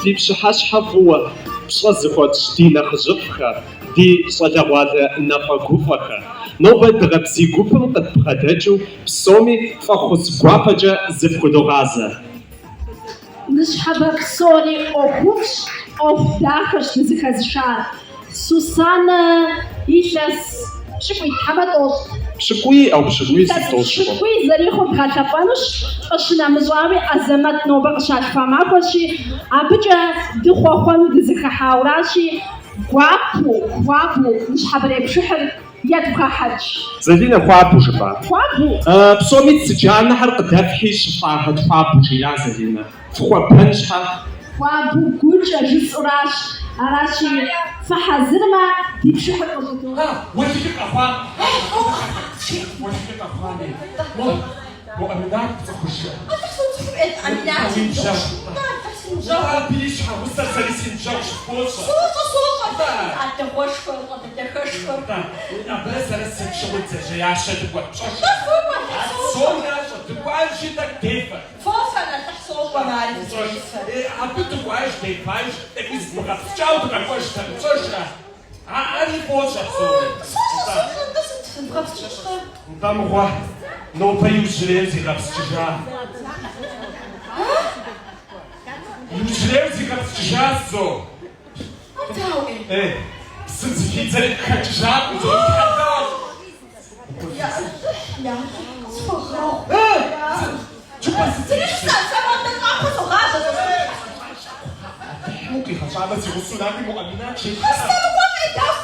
Фи пщыхьэщхьэ фӏыуэ, пщӏэ зыхуэтщӏ ди нэхъыжьыфӏхэ, ди щӏалэгъуалэ нэфӏэгуфӏэхэ. Нобэ Дыгъэбзий гупым къыдбгъэдэкӏыу псоми фӏэхъус гуапэкӏэ зыфхудогъазэ. Ныщхьэбэ псори ӏуэхуфӏщ, ӏуэху дахэщ дызыхэзышар. Сусанэ илъэс пщыкӏуийт, хьэмэ тӏощӏт. Пщыкӏуий, ӏэу, пщыкӏуий Илъэс сыт тӏощӏ хъур? пщыкӏуий зэрихъур дгъэлъэпӏэнущ, къыщынэмыщӏауи Азэмэт нобэ къыщалъхуа махуэщи, абыкӏэ дыхъуэхъуэну дызэхыхьауращи, гуапэу, хуабэу ныщхьэбэрей пшыхьыр едвгъэхьэкӏ. Залинэ, хуабэу жыпӏа? Хуабэу. Псоми цыджанэхэр къыдэфхьи щыфтӏагъэт хуабэу, жиӏа Залинэ. Фхуэбэн щхьэ? Хуабэу гукӏэ жысӏуращ. Аращи, фыхьэзырмэ, ди пшыхьыр къыщӏыдогъэдзэ. Уэлэхьи къэхъуам. Уэлэхьи къэхъуами. Мо, мо Аминат пцӏыхужрэ? Алыхь сымыцӏыхум ӏейт, Аминат си ныбжьэгъущ. Алыхь си ныбжьэгъу. Абы и щхьэгъусэр сэри си ныбжьэгъущ, бощӏэ. Сощӏэ, сощӏэ, а дэгъуэшхуэр, щӏалэ дахэшхуэр. Абырэ сэрэ сыт щыгъуи бдзэжьеящэ дыкӏуэт, пщӏэжрэ? Тӏэ, сокӏуэ, Алыхь, Ар сощӏэ. псоми ящӏэ, дыкӏуажи тӏэкӏу дефэрт. Фофэ, Алыхь, сощӏэ, ари фызэрефэр. Абы дыкӏуаж, дефаж, тӏэкӏуи зыдмыгъэпскӏауэ дыкъэкӏуэжтэкъым, пщӏэжрэ? Ари бощӏэ псори. Сощӏэ, сощӏэ, нтӏэ сыт зывгъэпскӏыщтэ? Нтӏэ мыгъуэ, нобэ иужьрейуэ зигъэпскӏыжа. Иужьрейуэ зигъэпскӏыжа, зо. Дауэ? Э, псым зыхидзэри къыхэкӏыжакъым, зо, итхьэлащ. Я Алыхь, я Алыхь, къысхуэгъэгъу. Э, жыпӏэр сыт Зыри жысӏа, сэ модэ щӏакхъуэ согъажьэ, сэ Алыхьым укъигъэщӏамэ, си гъусэу накӏуи мо Аминат жеӏэ. Сымыкӏуэми, дауэ?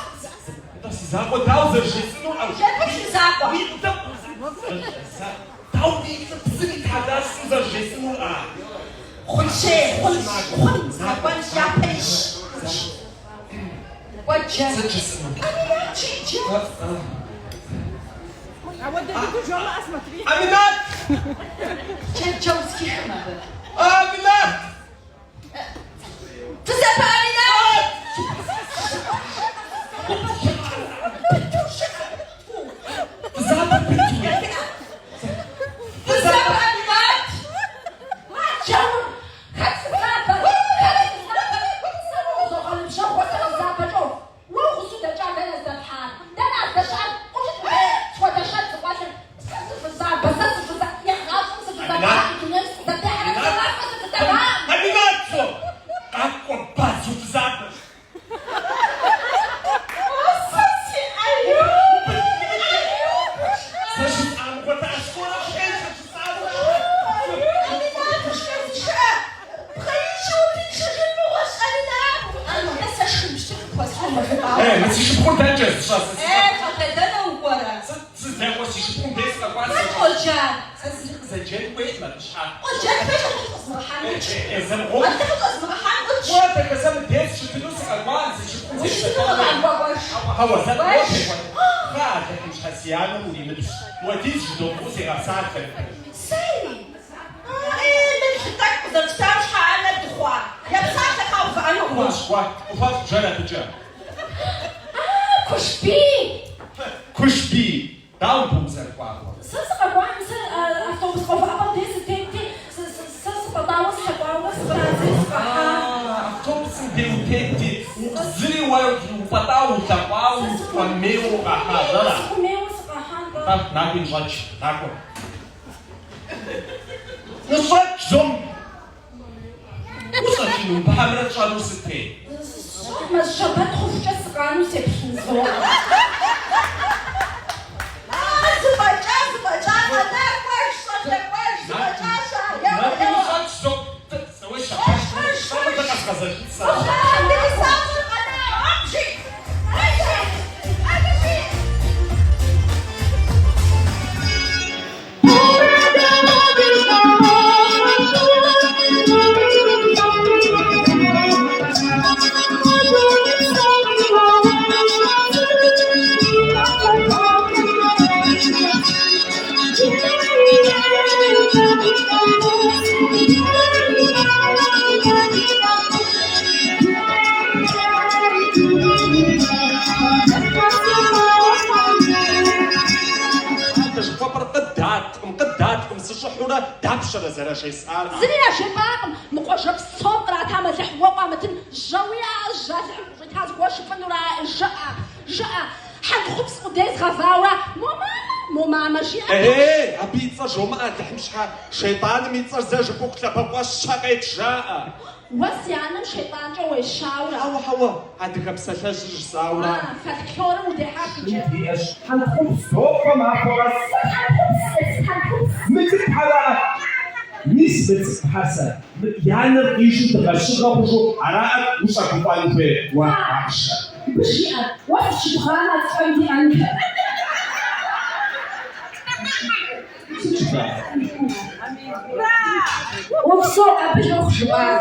Нтӏэ, си закъуэ дауэ зэрыжесӏэнур? Жепӏэ си закъуэ. Уи лӏым дауэ уи лӏыр псым итхьэлащ жысӏэу зэрыжесӏэнур? А? Хъунщей, хъунщ, хъун, къэкӏуэнщ, япэ ищ. Кӏуэ джэ. Сыт жысӏэнур? Аминат жи, джэ. Аминат! Джэ, джэ узэхихым абы. Аминат! Фызабэ Аминат! Фызабэ быту. Фызабэ Аминат! Ма джаур! Хэт фызабэр? Хэт фызабэр? Сэ уэ узогъэныбжьэгъу, сэ фызабэкӏэ уэ гъусэу дэкӏа дэнэ здэпхьар? Дэнэ здэщыӏэр? Къыжыт схуэдэ щэт зыкъуэлъыр. Сэ сыфызабэ, сэ сыфыза, егъащӏэм сыфызабэ, дунейм сыкъызэрытехьэрэ сэ сыфызабэ. Аминат, зо! Къакӏуэ базу фызабэщ. Сэ си ӏэю! Сэ жысӏам хуэдэ ӏэщкӏуэрэ хъейхэр жысӏауэ. Аминат, зышыӏэ! Пхъэиншэу утыншыжын мыгъуэщ, Аминат! Аминэ, сэ шхын пщтыр къыпхуэсхьынмэ жыпӏауэ. Э, мы си шыпхъур дэнкӏэ зыщӏэс? Э, щӏалэ, дэнэ укӏуэрэ? Сыт сыздэкӏуэр си шыпхъум деж сыкъэкӏуащ. Хэт къоджар? Сэ зыри къызэджэн хуейкъым абы щхьа. Къоджэн хуейщ, абы щӏэзмыгъэхьэн ӏукӏ. Э, зэмыгъуэу. Абы щӏэзмыгъэхьэн ӏукӏ. Уэ, дахэ, сэ мыбдеж сыщытыну сыкъэкӏуа, си шыпхъум Ущытыну къэкӏуа, кӏуэж. Хьэуэ, сэ Кӏуэж. Хэ, Алыхьым щхьэ си анэм уримыпщ. Уэдиз жыдомыӏэу сегъэпсалъэ. Сэри? Э, мы лӏы тӏэкӏу къызэрытщтам щхьэ анэ дыхъуа? Я псалъэ къаувыӏэнукъым. Хъунщ, кӏуэ, къыхуэщӏ бжэр абыкӏэ. А, Кушбий! Кушбий! Дауэ мыбы укъызэрыкӏуар уэ? Сэ сыкъэкӏуакъым, сэ автобус къэувыӏэпӏэм деж сытетти, сэ сыпӏэтӏауэ сылъэкӏуауэ сыкърадзри сыкъахьа. Автобусым дей утетти, укъызыри уэ упӏэтӏауэ улъэкӏуауэ, ухуэмейуэ укъахьа, ара? Сыхуэмейуэ сыкъахьа, нтӏэ. Нтӏэ, накӏуи ныщӏэкӏ, накӏуэ. Ныщӏэкӏ, зом! Ущӏэкӏыну, мыбы хьэмэрэ тщӏэнур сытей? Сщӏэкъымэ, щэбэт хъухукӏэ сыкъанэу сеплъын зо. А, зэфӏэкӏа, зэфӏэкӏа, къэна, кӏуэж, щӏалэ, кӏуэж, зэфӏэкӏащ, а, еуэ, Накӏуи еуэ. ныщӏэкӏ, зом! Сэ уэ щэбэт хъуху къэзгъэзэжынт сэ. Абы и сащӏэр къэна, оп, жи! Ай, жи! Ай, жи! Адэ жыхуэпӏэр къыдаткъым, къыдаткъым, сыщӏыхьурэ. дапщэрэ зэражесӏар? Зыри яжепӏакъым, мы къуажэ псом къратам Алыхь уэ къуамытын жьэуи яӏэжь, Алыхьым къыщӏита зыгуэр жыпӏэнура, жыӏэ, жыӏэ, хьэнтхъупс къудей згъэваура, мо мамэ, мо мамэ жиӏэ. Ей, абы и цӏэр жомыӏэ, Алыхьым щхьа, шейтӏаным и цӏэр зэ жыпӏэху лъэбакъуэщэ къеч, жаӏэ. Уэ си анэм шейтӏанкӏэ уещаура? Хьэуэ, хьэуэ, адыгэ псалъэжьыр жысӏаура? А, фольклорым удехьэх иджы. Диӏэщ хьэнтхъупс дохуэ махуэ къэс. Сыт хьэнтхъупс, сыт хьэнтхъупс? Мы цӏыкӏухьэра? Мис мы цӏыкӏухьэр сэ, мы я нэр къижу дыгъэщыгъэ хъужу араӏэ ущӏэгуфӏэн хуейр уэ ахъшэ. Мыбы жиӏэр, уэ сыщыбгъанэ цӏэм диӏэнхэр. Сыт жыпӏа? Упсэу, абы йохъу жыпӏар.